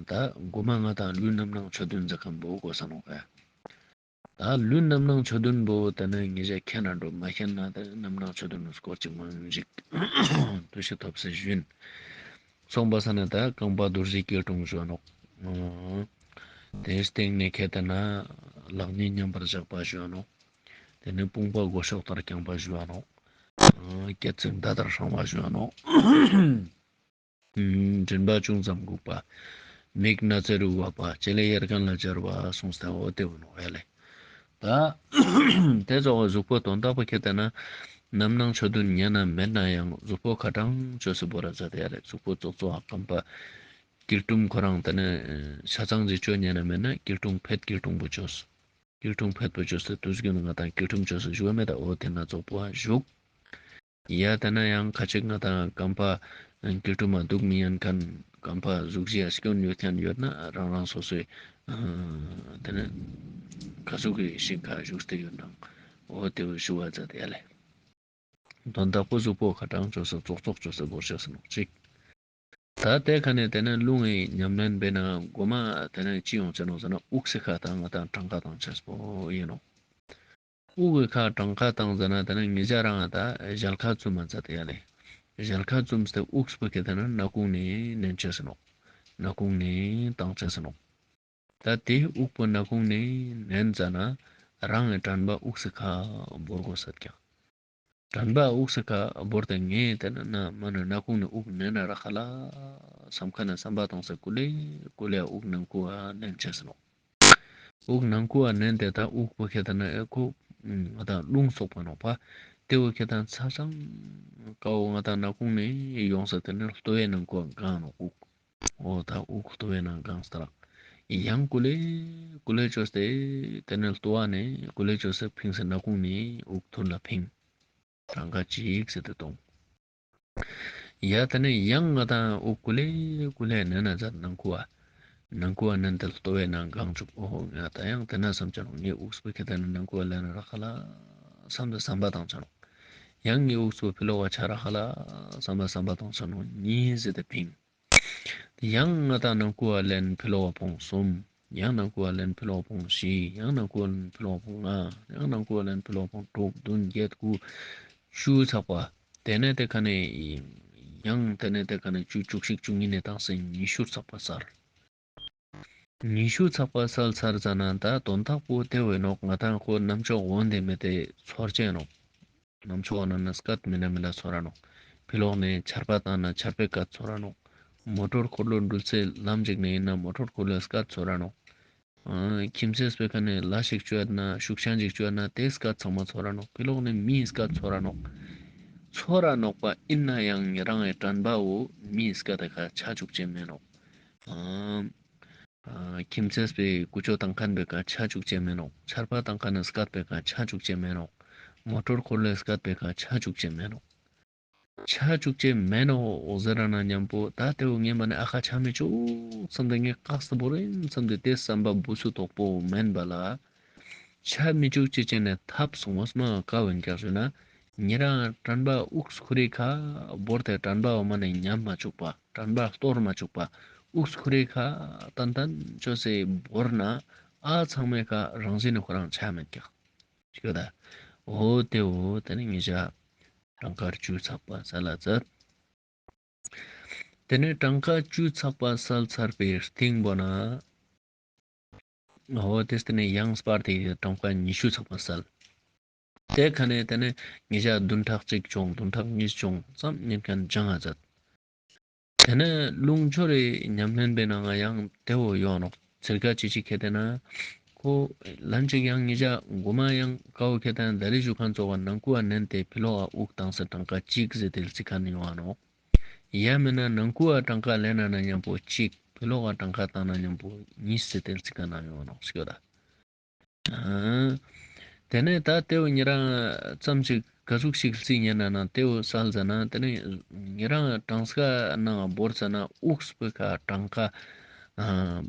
ད་མགོ་མ་ང་དང་ལུས་རྣམ་སྣང་ཆོས་བདུན་ཟེར་ཁན་བོ་དགོས་ས་ནོག་ཡ། ད་ལུས་རྣམ་སྣང་ཆོས་བདུན་པོ་དེ་ནས་ཉེ་ཞ་མཁྱེན་ན་འགྲོ། མ་མཁྱེན་ན་དེ་རྣམ་སྣང་ཆོས་བདུན་སྐོར་ཅིག་མང་ཞིག་འདུ་ཤེས་ཐོབ་སེ་ཞུན། སོང་པ་ས་ན་ད་རྐང་པ་རྡོ་རྗེ་སྐྱིལ་ཀྲུང་ཞུ་བ་ནོག། དེའི་སྟེང་ནས་ཁྱེད་དེ་ན་ལག་གཉིས་མཉམ་པར་བཞག་པ་ཞུ་བ་ནོག། དེ་ནས་དཔུང་པ་སྒོ་ཕྱོགས་ལྟར་བརྐྱང་པ་ཞུ་བ་ནོག། སྐེད་ཚིགས་མདའ་ལྟར་བསྲང་བ་ཞུ་བ་ནོག། མགྲིན་པ་ཅུང་ཙམ་གུག་པ། མིག་སྣ་རྩེ་རུ་བབས་པ། ལྕེ་ལེ་ཡར་རྒྱང་ལ་སྦྱར་བ་གསུངས་ཏེ་འོ་དེ་བོ་ནོག་ཡ་ལེ། ད་དེ་ཙོགས་གཟུགས་པོ་དོན་དག་པོ་ཁྱེད་དེ་ན་རྣམ་སྣང་ཆོས་བདུན་ཉན་ན་མེད་ན་ཡང་གཟུགས་པོ་ཁ་ཏང་ཅོས་སེ་བོར་ར་མཛད་དེ་ཡ་ལེ། གཟུགས་པོ་ཙོག་ཙོག་རྐང་པ་སྐྱིལ་ཀྲུང་ཁོ་རང་དེ་ནས་ཆ་ཚང་ཅིག་ཅོ་ཉན་ན་མེད་ན་སྐྱིལ་ཀྲུང་ཕེད་སྐྱིལ་ཀྲུང་པོ་ཅོས། སྐྱིལ་ཀྲུང་ཕེད་པོ་ཅོས་སེ་དུས་རྒྱུན་ང་དང་སྐྱིལ་ཀྲུང་ཅོས་སེ་བཞུགས་པ་མེད་ད། འོ་དེ་ན་ཙོག་པོ་བཞུགས། ཡ་དེ་ན་ཡང་ཁ་ཅིག་ང་དང་རྐང་པ་སྐྱིལ་ཀྲུང་མ་འདུག་མི་ཉན་ཁན་རྐང་པ་ཟུག་བཞི་ཡ་སྐྱོན་ཡོད་ཁན་ཡོད་ན་རང་རང་སོ་སོའི་དེ་ནས་ག་ཟུག་གི་ཞིང་ཁ་བཞུགས་ཏེ་ཡོད་ནང་འོ་དེ་བོ་ཞུ་བ་མཛད་དེ་ཡ་ལེ། དོན་དག་པོ་གཟུགས་པོ་ཁ་ཏང་ཅོས་སེ་ཙོག་ཙོག་ཅོས་སེ་བོར་ཤེས་སི་ནོག་ཅིག། ད་དེ་ཁ་ནས་དེ་ནས་རླུང་ངི་ཉམས་ལེན་པའི་ནང་མགོ་མ་དེ་ནས་ཅི་ཡོང་ཅེས་ནོག་ཟེར་ན་དབུགས་སི་ཁ་ད་ང་དང་གྲངས་ཀ་བཏང་ཅེས་པོ་ཨིན་ནོག། དབུགས་སི་ཁ་གྲངས་ཀ་བཏང་ཟེར་ན་དེ་ནས་ཉེ་ཞ་རང་ད་ཞལ་ཁ་བཙུམ་མ་མཛད་དེ་ཡ་ལེ། ཞལ་ཁ་བཙུམས་ཏེ་དབུགས་པོ་ཁྱེད་དེ་ན་སྣ་ཁུང་ནས་ནན་ཅེས་ནོག། སྣ་ཁུང་ནས་བཏང་ཅེས་ནོག། ད་དེ་དབུགས་པོ་སྣ་ཁུང་ནས་ནན་ཟ་ན་རང་ངི་དྲན་པ་དབུགས་སི་ཁ་བོར་དགོས་ས་ཀྱག། དྲན་པ་དབུགས་སི་ཁ་བོར་ཏེ་ངས་དེ་ན་ན་མ་ན་སྣ་ཁུང་ནས་དབུགས་ནན་ན་ར་ཁ་ལ་བསམ་ཁན་ནི་བསམ་པ་བཏང་སེ་ཀུ་ལེ་ཀུ་ལེ་དབུགས་ནང་ཁུ་བ་ནན་ཅེས་ནོག། དབུགས་ནང་ཁུ་བ་ནན་ཏེ་ད་དབུགས་པོ་ཁྱེད་དེ་ན་ཨེ་ཁོ་ང་དང་རླུང་སོགས་པ་ནོག་པ། དེ་བོ་ཁྱེད་དེ་ན་ཆ་ཚང་ཀ་བོ་ང་དང་སྣ་ཁུང་ནས་ཡོངས་སེ་དེ་ནས་ལྟོ་བའི་ནང་ཁུ་བ་གང་ནོག་དབུགས། འོ་ད་དབུགས་ལྟོ་བའི་ནང་གང་སྟེ་རག། ཡང་ཀུ་ལེ་ཀུ་ལེ་ཅོས་ཏེ་དེ་ནས་ལྟོ་བ་ནས་ཀུ་ལེ་ཅོས་སེ་ཕིངས་སེ་སྣ་ཁུང་ནས་དབུགས་ཐུར་ལ་ཕིང་། གྲངས་ཀ་ཅིག་ཟེར་ཏེ་གཏོང་། ཡ་དེ་ནས་ཡང་ང་དང་དབུགས་ཀུ་ལེ་ཀུ་ལེ་ནན་ན་མཛད། ནང་ཁུ་བ་ནང་ཁུ་བ་ནན་ཏེ་ལྟོ་བའི་ནང་གང་བཅུག། འོ་ང་དང་ཡང་དེ་ན་བསམ་ཅེས་ནོག། ངས་དབུགས་པོ་ཁྱེད་དེ་ན་ནང་ཁུ་བ་ལེན་ན་ར་ཁ་ལ་བསམ་སྟེ་བསམ་པ་བཏང་ཅེས་ནོག། ཡང་ངས་དབུགས་པོ་ཕི་ལོག་ག་ཆ་ར་ཁ་ལ་བསམ་པ་བསམ་པ་བཏང་ཅེས་ནོག། གཉིས་ཟེར་ཏེ་ཕིང་། ཡང་ང་དང་ནང་ཁུ་བ་ལེན་ཕི་ལོག་ག་ཕོང་གསུམ། ཡང་ནང་ཁུ་བ་ལེན་ཕི་ལོག་ག་ཕོང་བཞི། ཡང་ནང་ཁུ་བ་ལེན་ཕི་ལོག་ག་ཕོང་ལྔ། ཡང་ནང་ཁུ་བ་ལེན་ཕི་ལོག་ག་ཕོང་དྲུག་བདུན་བརྒྱད་དགུ་བཅུ་ཚག་པ། དེ་ནས་དེ་ཁ་ནས་ཡང་དེ་ནས་དེ་ཁ་ནས་བཅུ་བཅུ་གཅིག་བཅུ་གཉིས་ནས་བཏང་སེ་ཉི་ཤུ་ཚག་པ་སལ། ཉི་ཤུ་ཚག་པ་སལ་ཚར་ཙ་ན་ད་དོན་དག་པོ་དེ་བོ་ཨིན་ནོག། ང་དང་ཁོ་རྣམ་ཅོག་འོན་ཏེ་མེད་དེ་ཚོར་ཅེས་ནོག། རྣམ་ཅོག་ན་ན་སྐད་མི་ན་མི་ལ་ཚོར་ར་ནོག། ཕི་ལོག་ནས་ཆར་པ་བཏང་ན་ཆར་པའི་སྐད་ཚོར་ར་ནོག། མོ་ཊོར་འཁོར་ལོ་འགྲུལ་སའི་ལམ་ཅིག་ནས་ཨིན་ན་མོ་ཊོར་འཁོར་ལོའི་སྐད་ཚོར་ར་ནོག། ཨ་ཁྱིམ་མཚེས་པའི་ཁ་ནས་ལ་ཞིག་བཅོས་ན་ཤུག་ཤང་ཞིག་བཅོས་ན་དེའི་སྐད་ཚང་མ་ཚོར་ར་ནོག། ཕི་ལོག་ནས་མིའི་སྐད་ཚོར་ར་ནོག། ཚོར་ར་ནོག་པ། ཨིན་ནའང་ཉེ་རང་ངི་དྲན་པའོ་མིའི་སྐད་དེ་ཁ་ཆ་ཅུག་ཅེས་མེད་ནོག། ཨ་ཁྱིམ་ཚེས་པའི་ཀུ་ཅོ་ཏང་ཁན་པེ་ཁ་ཆ་ཅུག་ཅེས་མེད་ནོག། ཆར་པ་ཏང་ཁན་ནི་སྐད་པེ་ཁ་ཆ་ཅུག་ཅེས་མེད་ནོག། མོ་ཊོར་ཁོར་ལེ་སྐད་པེ་ཁ་ཆ་ཅུག་ཅེས་མེད་ནོག། ཆ་ཅུག་ཅེས་མེད་ནོག་ཟེར་ར་ན་ཉམ་པོ་ད་ཏེ་བོ་ངེ་མ་ནེ་ཨ་ཁ་ཆ་མི་ཅུག་སམ་སྟེ་ངེ་ཀགས་སི་བོར་ཨིན་སམ་སྟེ་ཏེ་སམ་པ་བུ་སུ་དོག་པོ་མེན་པ་ལ། ཆ་མི་ཅུག་ཅེས་ཅན་ནི་ཐབས་སོང་བོ་སྨ་ཀ་བོ་ཨིན་ཀྱག་ཞུ་ན། ཉེ་རང་དྲན་པ་དབུགས་ཁུ་རེ་ཁ་བོར་ཏེ་དྲན་པ་བོ་མ་ནེ་ཉམས་མ་ཅུག་པ། དྲན་པ་སྟོར་མ་ཅུག་པ། དབུགས་ཁུ་རེ་ཁ་ཏན་ཏན་ཅོས་སེ་བོར་ན་ཨ་ཚང་མེ་ཁ་རང་བཞིན་ནི་ཁོ་རང་ཆ་མེད་ཀྱག་ཞུ་ད། འོ་ཏེ་བོ་ཏེ་ནེ་ཉེ་ཞ་གྲངས་ཀ་བཅུ་ཚག་པ་སལ་ལ་ཛད། ཏེ་ནེ་གྲངས་ཀ་བཅུ་ཚག་པ་སལ་ཚར་པའི་སྟིང་བོ་ན། འོ་ཏེ་སྟེ་ནེ་ཡང་སྤར་ཏེ་གྲངས་ཀ་ཉི་ཤུ་ཚག་པ་སལ། ཏེ་ཁ་ནེ་ཏེ་ནེ་ཉེ་ཞ་བདུན་ཕྲག་གཅིག་ཅོང་བདུན་ཕྲག་གཉིས་ཅོང་ཙམ་ཉན་ཁན་ཅང་ང་ཛད། ཏེ་ནེ་ལུང་ཆོས་རི་ཉམས་ལེན་པའི་ནང་ང་ཡང་ཏེ་བོ་ཡོང་ནོག། ཚིར་ཀ་ཅི་ཅི་ཁེ་ཏེ་ན་ཁོ་ལན་ཅིག་ཡང་ཉེ་ཞ་གོ་མ་ཡང་ཀ་བོ་ཁེ་ཏེ་ན་ད་རི་ཞུ་ཁན་ཙོགས་ནང་ཀུ་བ་ནན་ཏེ་ཕི་ལོག་ག་དབུགས་ཏང་སེ་གྲངས་ཀ་གཅིག་ཟེར་ཏེ་ལ་ཚིག་ཁན་ཡོང་ང་ནོག། ཡ་མེན་ན་ནང་ཀུ་བ་གྲངས་ཀ་ལེན་ན་ན་ཉམ་པོ་གཅིག། ཕི་ལོག་ག་གྲངས་ཀ་ཏང་ན་ཉམ་པོ་གཉིས་ཟེར་ཏེ་ལ་ཚིག་ཁན་ཡོང་ང་ནོག་ཞུ་ད། ཨ་ཏེ་ནེ་ད་ཏེ་བོ་ཉེ་རང་ཙམ་ཞིག་ག་ཟུག་ཞིག་རྩིས་ཉན་ན་ན་ཏེ་བོ་སལ་ཟ་ན་ཏེ་ནེ་ཉེ་རང་གྲངས་ཀ་ནང་བོར་ཟ་ན་དབུགས་པེ་ཁ་གྲངས་ཀ་ཨ་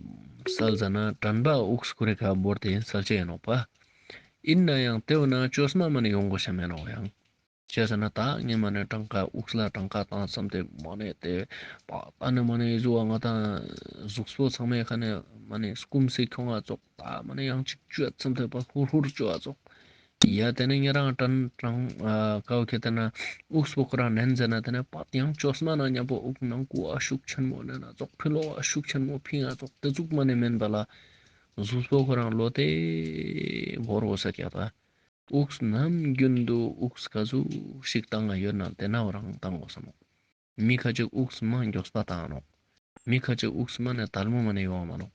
སལ་ཟ་ན་དྲན་པ་དབུགས་ཁུ་རེ་ཁ་བོར་ཏེ་སལ་ཅེས་ཨིན་ནོག་པ། ཨིན་ནའང་ཏེ་བོ་ན་ཅོས་མ་མ་ནེ་ཡོང་གོ་ཤ་མེད་ནོག་ཡང་། ཅི་ཟེར་ན་ད་ངེ་མ་ནེ་གྲངས་ཀ་དབུགས་ལ་གྲངས་ཀ་ཏང་སམ་སྟེ་མ་ནེ་ཏེ་པ་ད་ནེ་མ་ནེ་ཟུག་ང་ཏང་ཟུགས་པོ་ཚང་མེ་ཁ་ནེ་མ་ནེ་སྐུམ་སེ་ཁྱོང་ང་ཙོགས། ད་མ་ནེ་ཡང་ཅིག་ཅོ་ཡ་སམ་སྟེ་པ་ཧུར་ཧུར་ཅོ་ཡ་ཙོགས། ཡ་ཏེ་ནེ་ཉེ་རང་གྲངས་གྲངས་ཀ་བོ་ཁེ་ཏེ་ན་དབུགས་པོ་ཁོ་རང་ནན་ཟེར་ན་ཏེ་ནེ་པ་ཡང་ཅོས་མ་ན་ཉམ་པོ་དབུགས་ནང་ཀུ་བ་ཤུགས་ཆེན་མོ་ནན་ན་ཙོགས། ཕི་ལོག་ག་ཤུགས་ཆེན་མོ་ཕིང་ང་ཙོགས། ཏེ་ཟུག་མ་ནེ་མེན་པ་ལ་ཟུགས་པོ་ཁོ་རང་ལོ་ཏེ་བོར་གོས་ཀྱག་ད། དབུགས་ནམ་རྒྱུན་དུ་དབུགས་ག་ཟུག་ཞིག་ཏང་ང་ཡོད་ན་ཏེ་ན་བོ་རང་ཏང་གོས་སམ་མོ། མི་ཁ་ཅིག་དབུགས་མ་གྱོགས་པ་ཏང་ནོག། མི་ཁ་ཅིག་དབུགས་མ་ནེ་དལ་མོ་མ་ནེ་ཡོང་བ་མ་ནོག།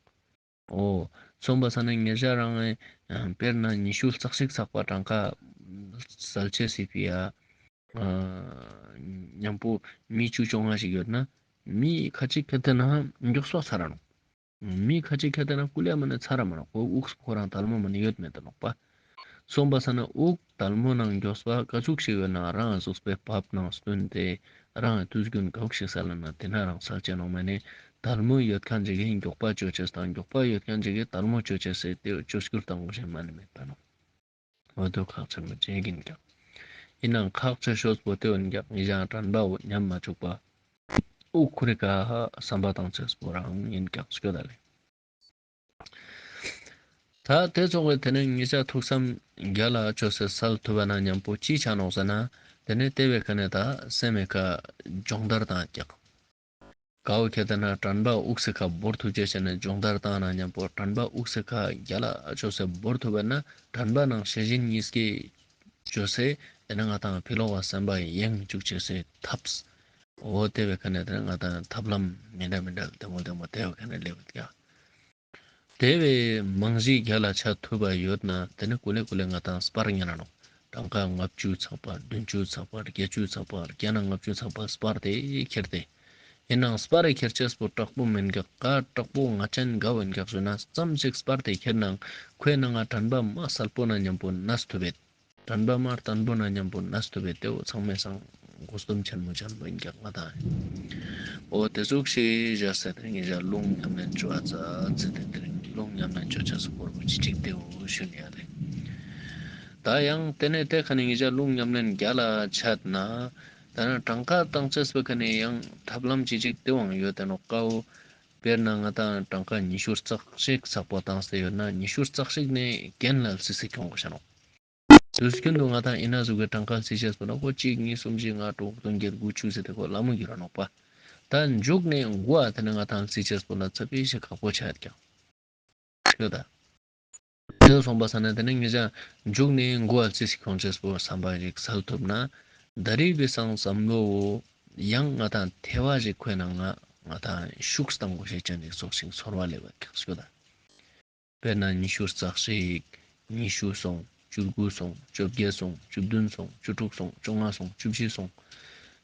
འོ་སོང་པ་ས་ན་ཉེ་ཞ་རང་ངི་དཔེར་ན་ཉི་ཤུ་རྩ་གཅིག་ཚག་པ་གྲངས་ཀ་སལ་ཅེས་སི་ཕི་ཡ་ཉམ་པོ་མི་བཅུ་ཅོ་ལྔ་ཞིག་ཡོད་ན་མི་ཁ་ཅིག་ཁེ་ཏེ་ན་གྱོགས་པ་ཚར་ར་ནོག། མི་ཁ་ཅིག་ཁེ་ཏེ་ན་ཀུ་ལེ་མ་ནེ་ཚར་ར་མ་ནོག། ཁོ་དབུགས་ཁོ་རང་དལ་མོ་མ་ནེ་ཡོད་མེད་ད་ནོག་པ། སོང་པ་ས་ན་དབུགས་དལ་མོ་ནང་གྱོགས་པ་ག་ཟུག་ཞིག་ཡོད་ན་རང་ཟུགས་པོའི་བབ་ནང་སྟུན་ཏེ་རང་དུས་རྒྱུན་ག་ཟུག་ཞིག་སལ་ན་ཏེ་ན་རང་སལ་ཅེས་ནོག། མ་ནེ་དལ་མོ་ཡོད་ཁན་ཅིག་གི་གྱོགས་པ་ཅོ་ཅེས་དང་གྱོགས་པ་ཡོད་ཁན་ཅིག་གི་དལ་མོ་ཅོ་ཅེས་སི་ཏེ་ཅོ་སྐྱུར་ཏང་གོས་ཤ་མ་ནེ་མེད་ད་ནོག། འོ་ཏེ་ཁག་ཆེན་མོ་ཅིག་ཨིན་ཀྱག། ཨིན་ནའང་ཁག་ཆེ་ཤོས་པོ་ཏེ་ཨིན་ཀྱག། ཉེ་ཞ་དྲན་པ་བོ་ཉམས་མ་ཅུག་པ། དབུགས་ཁུ་རེ་ཁ་སམ་པ་ཏང་ཅེས་པོ་རང་ཨིན་ཀྱག་ཞུ་ད་ལེ། ད་ཏེ་ཙོགས་སི་ཏེ་ནེ་ཉེ་ཞ་ཐུགས་སམ་གྱ་ལ་ཅོས་སེ་སལ་ཐུབ་པ་ན་ཉམ་པོ་ཅི་ཆ་ནོག་ཟེར་ན་ཏེ་ནེ་ཏེ་བོའི་ཁ་ནེ་ད་སེམས་མེ་ཁ་སྦྱོང་བརྡར་ཏང་ཀྱག། ཀ་བོ་ཁེ་ཏེ་ན་དྲན་པ་དབུགས་སི་ཁ་བོར་ཐུབ་ཅེས་ཟེར་ན་སྦྱོང་བརྡར་ཏང་ན་ཉམ་པོ་དྲན་པ་དབུགས་སི་ཁ་གྱ་ལ་ཅོས་སེ་བོར་ཐུབ་པ་ན་དྲན་པ་ནང་ཤེས་བཞིན་གཉིས་ཀའི་ཅོས་སེ་ཏེ་ནེ་ང་ཏང་ཕི་ལོག་ག་སེམས་པ་ཡེངས་ཅུག་ཅེས་སི་ཐབས། འོ་ཏེ་བོའི་ཁ་ནེ་ཏེ་ནེ་ང་ཏང་ཐབས་ལམ་མི་འདྲ་མི་འདྲ་ལྡེ་མོ་ལྡེ་མོ་ཏེ་བོའི་ཁ་ནེ་ལེབ་ཀྱག། ཏེ་བོའི་རྨང་གཞི་གྱ་ལ་ཆ་ཐུབ་པ་ཡོད་ན་ཏེ་ནེ་ཀུ་ལེ་ཀུ་ལེ་ང་ཏང་སྤར་ཉན་ན་ནོག། གྲངས་ཀ་ལྔ་བཅུ་ཚག་པ་བདུན་ཅུ་ཚག་པ་བརྒྱད་ཅུ་ཚག་པ་བརྒྱ་ནང་ལྔ་བཅུ་ཚག་པ་སྤར་ཏེ་ཁྱེར་ཏེ། ཨིན་ནའང་སྤར་རེ་ཁྱེར་ཅེས་པོ་དྲག་པོ་མེན་ཀྱག། ག་དྲག་པོ་ང་ཅན་ག་བོ་ཨིན་ཀྱག་ཟེར་ན་ཙམ་ཞིག་སྤར་ཏེ་ཁྱེར་ནའང་ཁོའི་ནང་ང་དྲན་པ་མ་སལ་པོ་ན་ཉམ་པོ་ནས་ཐུབ་བེད། དྲན་པ་མ་བརྟན་པོ་ན་ཉམ་པོ་ནས་ཐུབ་བེད། ཏེ་བོ་ཚང་མའི་སང་དགོས་དོན་ཆེན་མོ་ཆེན་མོ་ཨིན་ཀྱག་ང་ཏང་། འོ་ཏེ་ཟུག་ཞིག་བཞག་སྟེ་ཏེ་ནེ་ཉེ་ཞ་ལུང་ཉམས་ལེན་ཅོ་བ་ཙ་ཙི་ཏེ་ཏེ་ནེ་ལུང་ཉམས་ལེན་ཅོ་ཅེས་སི་སྐོར་པོ་ཅི་ཅིག་ཏེ་བོ་ཞུ་ནི་ཡ་ལེ། ད་ཡང་ཏེ་ནེ་ཏེ་ཁ་ནེ་ཉེ་ཞ་ལུང་ཉམས་ལེན་གྱ་ལ་ཆད་ན་ད་ན་གྲངས་ཀ་ཏང་ཅེས་པོའི་ཁ་ནེ་ཡང་ཐབས་ལམ་ཅི་ཅིག་ཏེ་བོ་ཡོད་དེ་ནོག་ཀ་བོ། དཔེར་ན་ང་ཏང་གྲངས་ཀ་ཉི་ཤུ་རྩ་གཅིག་ཚག་པོ་ཏང་སྟེ་ཡོད་ན་ཉི་ཤུ་རྩ་གཅིག་ནེ་རྒྱན་ལ་སི་སི་ཁྱོང་གོས་ཤ་ནོག། དུས་རྒྱུན་དུ་ང་ཏང་ཨིན་ན་ཟུག་གི་གྲངས་ཀ་རྩི་ཅེས་པོ་ན་ཁོ་གཅིག་གཉིས་གསུམ་བཞི་ལྔ་དྲུག་བདུན་བརྒྱད་དགུ་བཅུ་ཟེར་ཏེ་ཁོ་ལ་མོ་གྱུར་ར་ནོག་པ། ད་མཇུག་ནེ་དགུ་བ་ཏེ་ནེ་ང་ཏང་རྩི་ཅེས་པོ་ན་ཚ་པི་ཞིག་ཁག་པོ་ཆ་ཡོད་ཀྱག་ཤོད་ད། ཏེ་སོང་པ་ས་ན་ཏེ་ནེ་ངེ་ཞ་མཇུག་ནེ་དགུ་བ་རྩི་ཞིག་ཁྱོང་ཅེས་པོ་བསམ་པ་ཞིག་སལ་ཐུབ་ན་ད་རེས་པའི་སང་བསམ་བློ་ཡང་ང་ཏང་ཐེ་བ་ཞིག་ཁོའི་ནང་ང་ང་ཏང་ཤུགས་ཏང་གོས་ཤེས་ཅན་ཞིག་ཚོགས་ཤིང་ཚོར་བ་ལེབ་བ་ཀྱག་ཤོད་ད། དཔེར་ན་ཉི་ཤུ་རྩ་གཅིག་ཉི་ཤུ་སོང་ བཅུ་དགུ་སོང་། བཅོ་བརྒྱད་སོང་། བཅུ་བདུན་སོང་། བཅུ་དྲུག་སོང་། བཅོ་ལྔ་སོང་། བཅུ་བཞི་སོང་།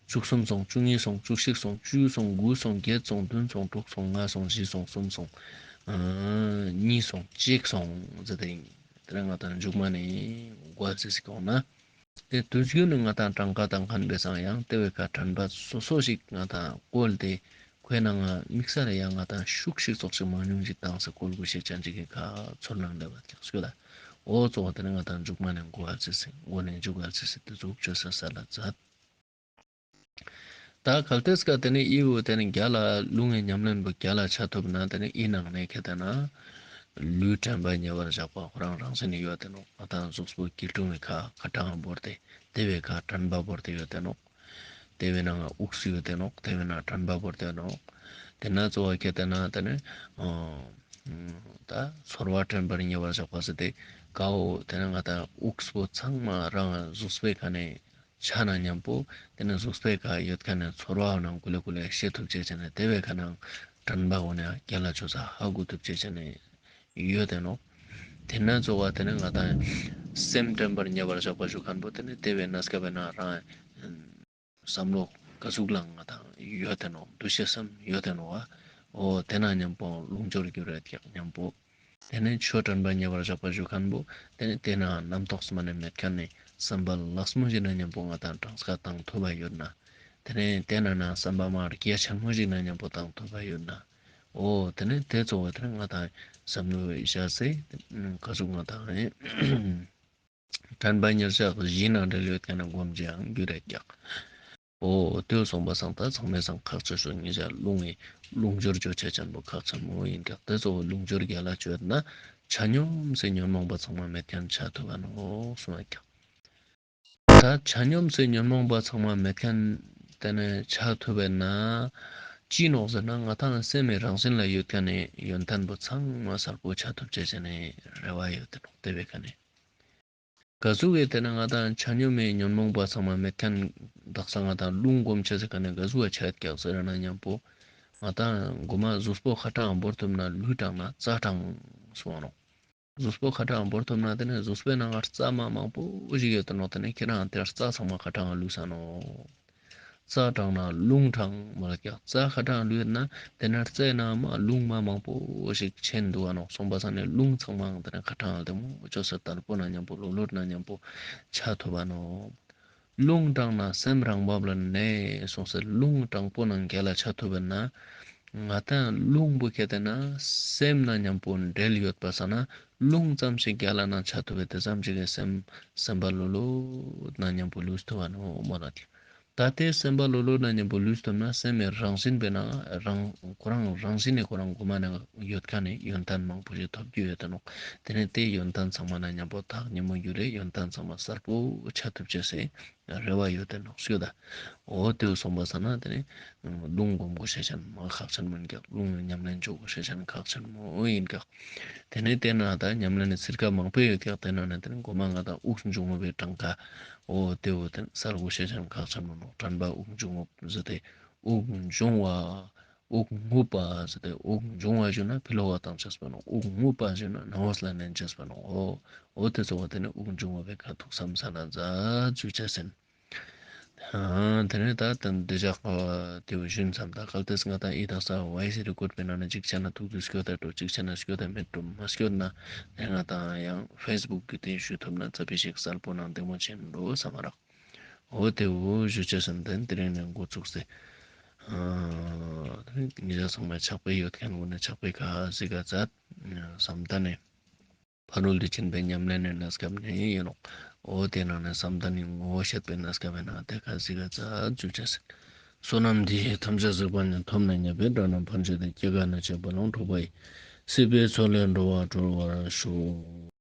བཅུ་གསུམ་སོང་། བཅུ་གཉིས་སོང་། བཅུ་གཅིག་སོང་། བཅུ་སོང་། དགུ་སོང་། བརྒྱད་སོང་། བདུན་སོང་། དྲུག་སོང་། ལྔ་སོང་། བཞི་སོང་། གསུམ་སོང་། ཨ་གཉིས་སོང་། གཅིག་སོང་ཟེར་ཏེ་ཨིན། དེ་ནེ་ང་དང་མཇུག་མ་ནེ་འགོ་ཟེར་ཟེར་གོང་ན། དེ་དུས་རྒྱུན་ནི་ང་དང་གྲངས་ཀ་དང་ཁན་པའི་སང་ཡང་དེ་བའི་ཁ་དྲན་པ་སོ་སོ་ཞིག་ང་དང་བཀོལ་ཏེ་ཁོའི་ནང་ང་དམིགས་བསལ་ཡང་ང་དང་ཤུགས་ཤིག་ཙོགས་ཤིག་མང་ཉུང་ཞིག་བཏང་སྟེ་བཀོལ་དགོས་ཤེས་ཅན་ཅིག་གི་ཁ་ཚོར་སྣང་འདྲ་བ་ཀྱང་སྐྱོད་ད། འོ་གཙོ་བོ་དེ་ནི་ང་དང་མཇུག་མ་ནེ་འགོ་ཨ་ཙི་སི་འགོ་ནེ་མཇུག་ཨ་ཙི་སི་དེ་ཟུག་ཅོས་ས་ས་ལ་མཛད། ད་གལ་ཏེ་སྐབས་དེ་ནི་ཨི་བོ་དེ་ནི་རྒྱལ་ལ་ལུང་ངི་ཉམས་ལེན་པོ་རྒྱལ་ལ་ཆ་ཐུབ་ན་དེ་ནི་ཨི་ནང་ནེ་ཁེ་ཏེ་ན་ལུས་དྲན་པ་ཉེ་བར་བཞག་པ་ཁོ་རང་རང་བཞིན་ནི་ཡོད་དེ་ནོག་ང་དང་གཟུགས་པོ་སྐྱིལ་ཀྲུང་བའི་ཁ་ཁ་ཏང་བོར་ཏེ་དེ་བའི་ཁ་དྲན་པ་བོར་ཏེ་ཡོད་དེ་ནོག་དེ་བའི་ནང་ང་དབུགས་སུ་ཡོད་དེ་ནོག་དེ་བའི་ནང་དྲན་པ་བོར་ཏེ་ནོག་དེ་ན་གཙོ་བོ་ཁེ་ཏེ་ན་དེ་ནི་ཨ་ད་ཚོར་བ་དྲན་པར་ཉེ་བར་བཞག་པ་ཟེར་ཏེ་ཀའོ་དེ་ནི་ང་དང་དབུགས་པོ་ཚང་མ་རང་གཟུགས་པོའི་ཁ་ནེ་ཆ་ན་མཉམ་པོ་དེ་ནི་གཟུགས་པོའི་ཁ་ཡོད་ཁན་ནི་ཚོར་བ་ནང་ཀུ་ལེ་ཀུ་ལེ་ཤེས་ཐུབ་ཅེས་ཅན་ནི་དེ་བའི་ཁ་ནང་དྲན་པ་འོ་ནེ་རྒྱལ་ལ་ཆོས་ས་ཧ་གོ་ཐུབ་ཅེས་ཅན་ནི་ཡོད་དེ་ནོག་དེ་ན་གཙོ་བོ་དེ་ནི་ང་དང་སེམས་དྲན་པར་ཉེ་བར་བཞག་པ་ཞུ་ཁན་པོ་དེ་ནི་དེ་བའི་གནས་སྐབས་ན་རང་བསམ་བློ་ག་ཟུག་ལ་ང་དང་ཡོད་དེ་ནོག་འདུ་ཤེས་སམ་ཡོད་དེ་ནོག་འོ་དེ་ན་མཉམ་པོ་ལུང་སྦྱོར་གྱུར་རེད་ཀྱག་མཉམ་པོ། དེ་ནས་ཆོས་དྲན་པ་ཉེ་བར་བཞག་པ་ཞུ་ཁན་པོ་དེ་ནས་དེ་ན་རྣམ་རྟོག་སྨ་ནེ་མེད་ཁན་ནི་བསམ་པ་ལེགས་མོ་ཞིག་ན་མཉམ་པོ་ང་དང་གྲངས་ཀ་བཏང་ཐུབ་པ་ཡོད་ན། དེ་ནས་དེ་ན་ན་བསམ་པ་མ་རྒྱ་ཆེན་མོ་ཞིག་ན་མཉམ་པོ་བཏང་ཐུབ་པ་ཡོད་ན། འོ་དེ་ནས་དེ་གཙོ་བོ་དེ་ནས་ང་དང་བསམ་བློ་བཞག་སྟེ་ག་ཟུག་ང་དང་དྲན་པ་ཉེར་བཞག་བཞི་ན་འབྲེལ་ཡོད་ཁན་ན་སྒོམ་ཅེས་ཡང་རྒྱུ་རེད་ཀྱག་འོ་དེ་སོང་པ་སང་ད་ཚང་མའི་སང་ཁག་ཆེ་ཤོས་ཉེ་ཞག་ལུང་ངི་ལུང་སྦྱོར་ཅོ་ཆ་ཅན་པོ་ཁག་ཆེན་མོ་ཨིན་ཀྱག་དེ་གཙོ་བོ་ལུང་སྦྱོར་རྒྱལ་ལ་ཅོས་ན་ཆ་སྙོམས་སེ་ཉོན་མོངས་པ་ཚང་མ་མེད་ཁན་ཆ་ཐུབ་བ་ནོག་གསུངས་ཀྱག་ད་ཆ་སྙོམས་སེ་ཉོན་མོངས་པ་ཚང་མ་མེད་ཁན་དེ་ནས་ཆ་ཐུབ་བ་ན་ཅི་ནོག་ཟེར་ན་ང་དང་སེམས་མི་རང་བཞིན་ལ་ཡོད་ཁན་ནི་ཡོན་ཏན་པོ་ཚང་མ་གསལ་པོ་ཆ་ཐུབ་ཅེས་ཅན་ནི་རེ་བ་ཡོད་དེ་ནོག་དེ་བའི་ཁ་ནེ། ག་ཟུག་གི་དེ་ན་ང་དང་ཆ་སྙོམས་མེད་ཉོན་མོངས་པ་ཚང་མ་མེད་ཁན་དག་ས་ང་དང་ལུང་སྒོམ་ཆ་ཟེར་ཁན་ནི་ག་ཟུག་བ་ཆ་ཡོད་ཀྱག་ཟེར་ན་མཉམ་པོ་ང་དང་གོ་མ་གཟུགས་པོ་ཁ་ཏང་བོར་ཐུབ་ན་ལུས་དྲང་ན་རྩ་དྲང་སོང་ནོག་གཟུགས་པོ་ཁ་ཏང་བོར་ཐུབ་ན་དེ་ནས་གཟུགས་པོའི་ནང་ང་རྩ་མ་མང་པོ་ཞིག་ཡོད་དེ་ནོག་དེ་ནས་ཁྱེད་རང་དེ་རྩ་ཚང་མ་ཁ་ཏང་ལུས་ས་ནོག་རྩ་དྲང་ན་ལུང་དྲང་མ་ལ་ཀྱག་རྩ་ཁ་ཏང་ལུས་ན་དེ་ནས་རྩའི་ནང་མ་ལུང་མ་མང་པོ་ཞིག་ཆེན་འདུག་བ་ནོག་སོང་པ་སང་ནས་ལུང་ཚང་མ་དེ་ནས་ཁ་ཏང་དེ་མོ་ཅོ་ས་དལ་པོ་ན་མཉམ་པོ་ལོ་ལོ་ན་མཉམ་པོ་ཆ་ཐུབ་བ་ནོག་ལུང་དྲང་ན་སེམས་རང་བབས་ལ་གནས་གསུངས་སེ་ལུང་དྲང་པོ་ནང་རྒྱལ་ལ་ཆ་ཐུབ་བ་ན་ང་དང་ལུང་པོ་ཁེ་ཏེ་ན་སེམས་ན་མཉམ་པོ་འབྲེལ་ཡོད་པ་སང་ན་ལུང་ཙམ་ཞིག་རྒྱལ་ལ་ན་ཆ་ཐུབ་བ་དེ་ཙམ་ཞིག་གི་སེམས་སེམས་པ་ལོ་ལོ་ན་མཉམ་པོ་ལུས་ཐུབ་བ་ནོག་མོ་ལ་ཀྱག་ད་དེ་སེམས་པ་ལོ་ལོ་ན་མཉམ་པོ་ལུས་ཐུབ་ན་སེམས་མི་རང་བཞིན་པའི་ནང་རང་ཁོ་རང་རང་བཞིན་ནི་ཁོ་རང་གོ་མ་ནས་ཡོད་ཁན་ནི་ཡོན་ཏན་མང་པོ་ཞིག་ཐོབ་རྒྱུ་ཡོད་དེ་ནོག་དེ་ནས་དེ་ཡོན་ཏན་ཚང་མ་ན་མཉམ་པོ་ཐག་ཉེ་མོ་རྒྱུ་རེ་ཡོན་ཏན་ཚང་མ་གསལ་པོ་ཆ་ཐུབ་ཅེས་སི་རེ་བ་ཡོད་དེ་ནོག་ཞུ་ད། འོ་དེ་སོང་པ་སང་ན་དེ་ནས་ལུང་སྒོམ་དགོས་ཤེས་ཅན་མ་ཁག་ཆེན་མོ་ཨིན་ཀྱག་ལུང་ཉམས་ལེན་ཅོ་དགོས་ཤེས་ཅན་ཁག་ཆེན་མོ་ཨིན་ཀྱག་དེ་ནས་དེ་ན་ད་ཉམས་ལེན་ནི་ཚིར་ཁ་མང་པོ་ཡོད་ཀྱག་དེ་ན་ནས་དེ་ནས་གོ་མ་ང་དང་དབུགས་འབྱུང་རྔུབ་པའི་གྲངས་ཀ་འོ་དེ་འོ་དེ་གསལ་དགོས་ཤེས་ཅན་ཁག་ཆེན་མོ་ནོག་དྲན་པ་དབུགས་འབྱུང་རྔུབ་ཟེར་ཏེ་དབུགས་འབྱུང་བ་དབུགས་རྔུབ་པ་ཟེར་ཏེ་དབུགས་འབྱུང་བ་ཞུ་ན་ཕི་ལོག་ག་བཏང་ཅེས་པ་ནོག་དབུགས་རྔུབ་པ་ཞུ་ན་ནང་ལོགས་ལ་ནན་ཅེས་པ་ནོག་འོ་འོ་དེ་ཚོ་བ་དེ་ནས་དབུགས་འབྱུང་རྔུབ་པའི་ཁ་ཐུག་བསམ་ས་ན་མཛད་ཅུག་ཅེས་ཨིན། ཨ་དེ་ནས་ད་དེ་འདི་ཞག་དེ་བོ་ཞུན་བསམ་ད་གལ་ཏེ་ང་དང་ཨི་དག་ས་ཝའི་སི་རི་ཀོར་ཌ་པའི་ནང་ནས་ཅིག་ཆ་ན་ཐུག་དུས་སྐྱོད་ད་འགྲོ་ཅིག་ཆ་ན་སྐྱོད་ད་མེད་འགྲོ་མ་སྐྱོད་ན་དེ་ང་དང་ཡང་ཕེ་སི་བུག་གི་དེ་ཞུ་ཐུབ་ན་ཙ་པི་ཞིག་གསལ་པོ་ནང་བདེ་མོ་ཆེན་འགྲོ་བསམ་མ་རག་འོ་དེ་བོ་ཞུ་ཅེས་ཨིན། དེ་རིང་ནས་འགོ་ཚུགས་སེ་ཨ་དེ་ནས་ཉེ་ཞག་ཚང་མ་ཕྱག་དཔེ་ཡོད་ཁན་བོ་ནས་ཕྱག་དཔེ་ཁ་ཟིག་ག་མཛད་བསམ་ད་ནས། ཕ་རོལ་ཏུ་ཕྱིན་པའི་ཉམས་ལེན་ནི་གནས་སྐབས་ནི་ཡིན་ནོག་འོ་དེ་ནང་ནས་བསམ་གཏན་ནི་ངོ་བོ་བཤད་པའི་གནས་སྐབས་ནང་དེ་ཁ་ཟིག་ག་ཙ་འཇུག་ཅེས་ཟེར། བསོད་ནམས་འདི་ཡིས་ཐམས་ཅད་གཟིགས་པ་ཉིད། ཐོབ་ནས་ཉེས་པའི་དགྲ་རྣམས་ཕམ་བྱས་ཏེ། སྐྱེ་རྒ་ན་འཆིའི་རྦ་ཀློང་འཁྲུགས་པ་ཡི། སྲིད་པའི་མཚོ་ལས་འགྲོ་བ་སྒྲོལ་བར་ཤོག།